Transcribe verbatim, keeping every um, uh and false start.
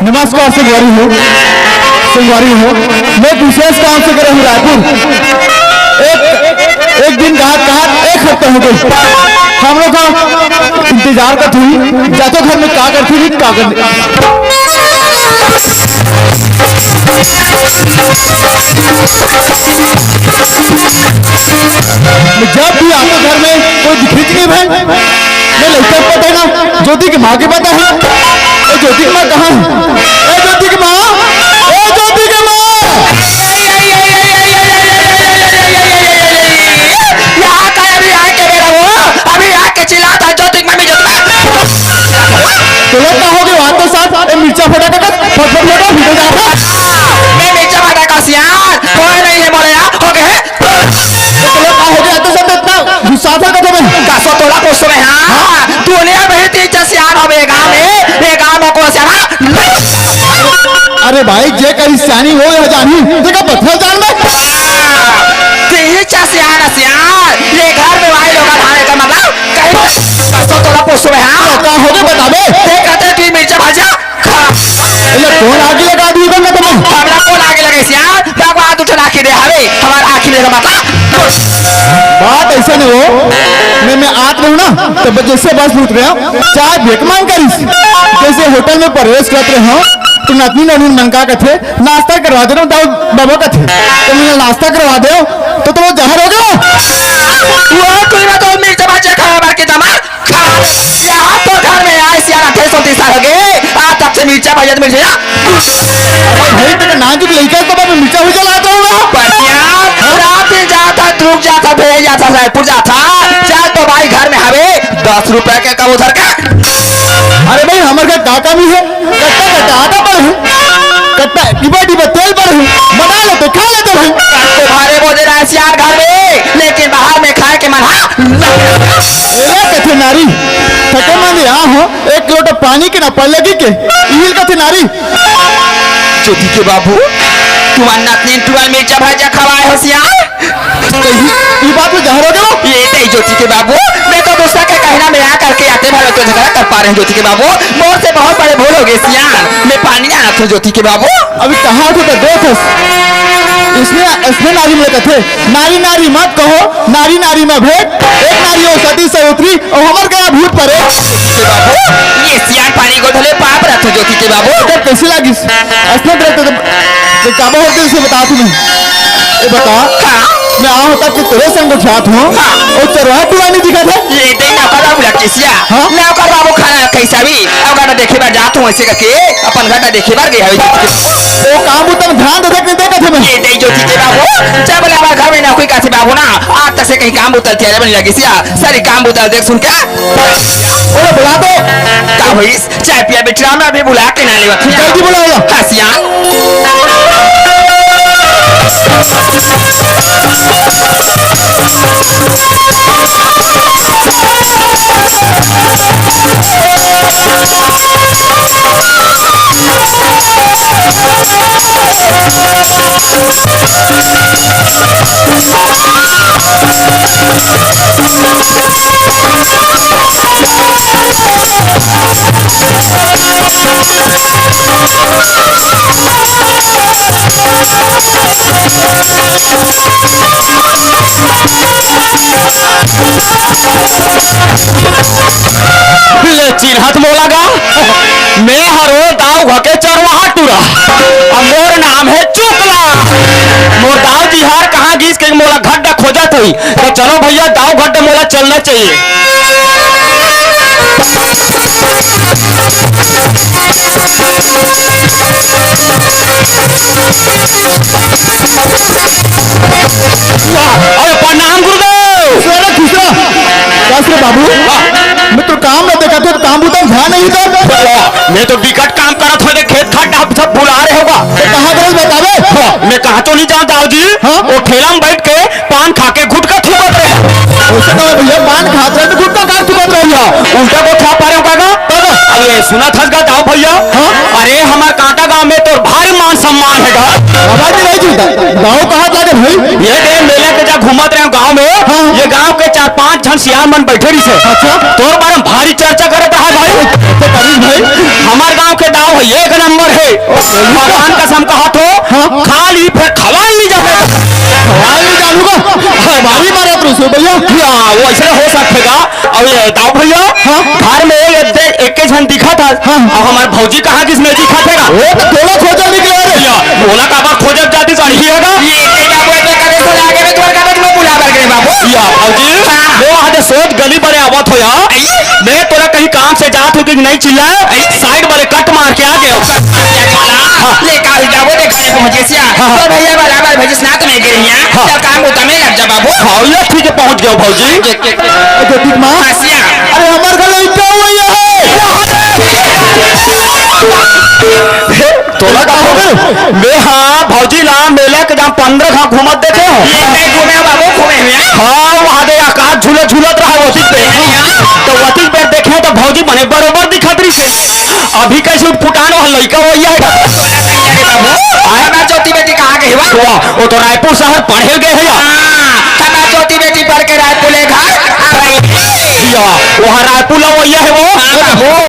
नमस्कार संगवारी हो, संगवारी हो, मैं विशेष काम से गए हूँ रायपुर। एक, एक दिन कहा, कहा एक हफ्ता हो गई। हम लोग का इंतजार का थी, जातो घर में का करती थी, का कर जब भी आते घर में कोई दिखी नहीं भाई, मैं लड़का को पता है ना, ज्योति की माँ के पता है। ए, ज्योति की माँ कहाँ है? ए, ज्योति की माँ, ए, ज्योति की माँ। यहाँ का अभी आके मेरा वो, अभी आके चिल्लाता है, "ज्योति की मम्मी, ज्योति की मम्मी।" तो लोग का हो गया, वहाँ तो साथ, ए, मिर्चा फटाका का, फट, फट, फट, फट, फट, फट। मैं मिर्चा फटाका सियान, कोई नहीं है बोले यार, हो गए। तो लोग का हो गया, तो सब इतना गुस्सा था कदम में। का सो तोला पूछ रहे हैं, हाँ? दुनिया में ही तीन चार सियान हो बे गाँव में, ये गाँव में कौन सियान, हाँ? अरे भाई, जे कहीं सियानी हो या जानी, देखा बथुआ जान में। तीन चार सियान, सियान, ये घर में भाई लोग धारे का मतलब, कहीं का सो तोला पूछ रहे हैं, हाँ? का हो गया, बता बे। ते कहते तू मिर्चा भाजा, खा। अरे कौन आगे लगा दी इधर में तुम्हें? हमरा कौन आगे लगे सियान? भगवान तू चला के दे हवे, हमार आँखी में मत आ। बात ऐसा नहीं हो, मैं, मैं आत रहूँ ना, तो जैसे बस उठ रहे हो, चाय भेंट मांग करिस। जैसे होटल में प्रवेश करत रहे हो, तो नतनी नवीन मन का कथे, "नाश्ता करवा दे ना, दाऊ बाबा कथे।" तो मैंने नाश्ता करवा दे, तो तुम जहर हो गए। वो कोई ना तो मिर्च बच्चे खाए मार के दमा। खा। यहाँ तो घर में आए सियान अट्ठाईस उनतीस साल हो गए, आज तक से मिर्चा भैया तो मिर्चा। अरे भाई, तेरे नाजुक लड़का है, तो मैं मिर्चा भी जलाता हूँ ना। पर सियान, रात दिन जाता, रुक जाता, भेज जाता, रायपुर जाता। चल तो भाई, घर में हवे दस रुपए के कबूतर का। अरे भाई, हमारे घर काका भी है, कट्टा कट्टा आटा पड़े हैं, कट्टा डिब्बा डिब्बा तेल पड़े हैं, बना लेते, खा लेते भाई। तुम्हारे बोझे रहे सियान घर में, लेकिन बाहर में खाए के मन, हाँ? एला कथे नारी, थके मन यहाँ हो, एक लोटा पानी के ना पल्लगी के, इहिल कथे नारी। ज्योति के बाबू, तुम्हार नतनीन तुरंत मिर्चा भजिया खवाए हो सियान। तो ये, ये बात में जहर हो गया? ये नहीं ज्योति के बाबू, मैं तो दूसरा के कहना में आ करके आते भर तो झगड़ा कर पा रहे हैं ज्योति के बाबू। मोर से बहुत बड़े भूल हो गए सियान, मैं पानी आना था ज्योति के बाबू। अभी कहाँ थे तो देख। इसमें, इसमें नारी में कथे, नारी नारी मत कहो, नारी नारी में भेद, एक नारी हो सती सावित्री, और हमर गया भूत परे। ये सियान पानी को धले पाप रथ ज्योति के बाबू। तो कैसे लागिस? असनत रथ तो, तो काबा होते से बता तुम्हें। ये बता। हाँ। मैं आ होता कि तेरे संग जात हूँ। हाँ। और चरवाहा टुरा नहीं दिखा था? ये दे ना पता बुला किसिया। हाँ? ना कर बाबू खाना कैसा भी। अब गाना देखे बार जात हूँ ऐसे करके, अपन गाना देखे बार गए हवे। वो काम उतम ध्यान दे देख नहीं देखा था मैं। ये दे ज्योति के बाबू। जब बोला हमारे घर में ना कोई कहते बाबू ना, आज तक से कहीं काम उतल तैयार बन लगी सिया। सारी काम उतल देख सुन के। ओए बुला दो। का भैंस? चाय पिया बेटा, मैं अभी बुला के ना लेवा। जल्दी बुलाओ। हसिया। ले चिन्हत मोला गा, मैं हरो दाऊ घर के चरवाहा टूरा, अब मोर नाम है चुकला। मोर दाऊ जी हर कहाँ गिस के मोला घड्डा खोजत ही, तो चलो भैया दाऊ घड्डा मोला चलना चाहिए। अरे प्रणाम गुरुदेव। खुश रह, खुश रह। बस रे बाबू, हाँ। मैं तो काम में देखा थे, काम उतना ध्यान नहीं था। वाह, मैं तो बिकट काम करत हो, खेत खाट आप सब भुला रहे होगा। तो कहाँ गए बतावे? हाँ, मैं कहाँ तो नहीं जाऊँ दाऊ जी। हाँ? वो ठेला में बैठ के पान खा के गुटखा थूकत रहे। उसे कहो भैया, पान खात रहे तो गुटखा कहाँ थूकत रहे? हाँ, उल्टा को था पारे होगा। अब ये सुना था का दाऊ भैया? हाँ? अरे हमार कांटा गांव में तो भारी मान सम्मान है गा। आवाज नहीं रही थी। दाऊ कहाँ जाके भाई? ये दे मेला के जा घूमत रहे गांव में। हाँ। ये गांव के चार पांच झन सियान मन बैठे रहिसे। अच्छा। तोर बारे में भारी चर्चा करत रहा भाई। तो करीब भाई। हमार गांव के दाव है, एक नंबर है। भगवान कसम कहा तो हाँ। खा ली फिर खवाल नहीं जाता। खवाल नहीं जानूंगा। भारी मारत रहिसे भैया। या, वो ऐसे हो सकते का? अब ये दाव भैया, हाँ। घर में ये दे-, एक के झन दिखा था। हाँ। अब हमार भौजी कहाँ किस में दिखा थे का? वो तो तोला खोजा निकले रे। या, तोला काबर खोजत जाती तो अड़ही है का? ये, ये बाबू, ये करे तो आगे में तोर कागज में बुला बर गए बाबू। या, भौजी, हाँ। वो वहाँ से सोच गली बड़े आवत हो यार। आई? मैं तोरा कहीं काम से जात हो कि नहीं चिल्ला? आई? साइड वाले कट मार के आ गए। हाँ। ले काल जाबो देख घरे पहुंचे सिया। हाँ। तो भैया बराबर भजिस ना तुम्हें गिर यहाँ। हाँ। चल काम को तमे लग जा बाबू। हाँ, ये ठीक है, पहुंच गया भौजी। ये, ये, ये। अरे दीदी माँ। हाँ, सिया। अरे हमारे घर लड़का हुआ ये है। तोला का हो? मैं हाँ भौजी ला मेला के जहाँ पंद्रह घाट घूमत देखे हो। ये नहीं घूमे हो बाबू, घूमे हुए हैं। हाँ, वहाँ दे आकाश झूला झूलत रहा वती पे। तो वती पे देखे तो भौजी बने बरोबर दिखत रहिसे। अभी कैसे उठपुटान वहाँ लइका वही है। अरे बाबू, हमार ज्योति बेटी कहाँ गई बा? वाह, वो तो रायपुर शहर पढ़े गए है यार। हाँ, हमार ज्योति बेटी पढ़ के रायपुर ले घर आ गई। या, वहाँ रायपुर ला वही है वो।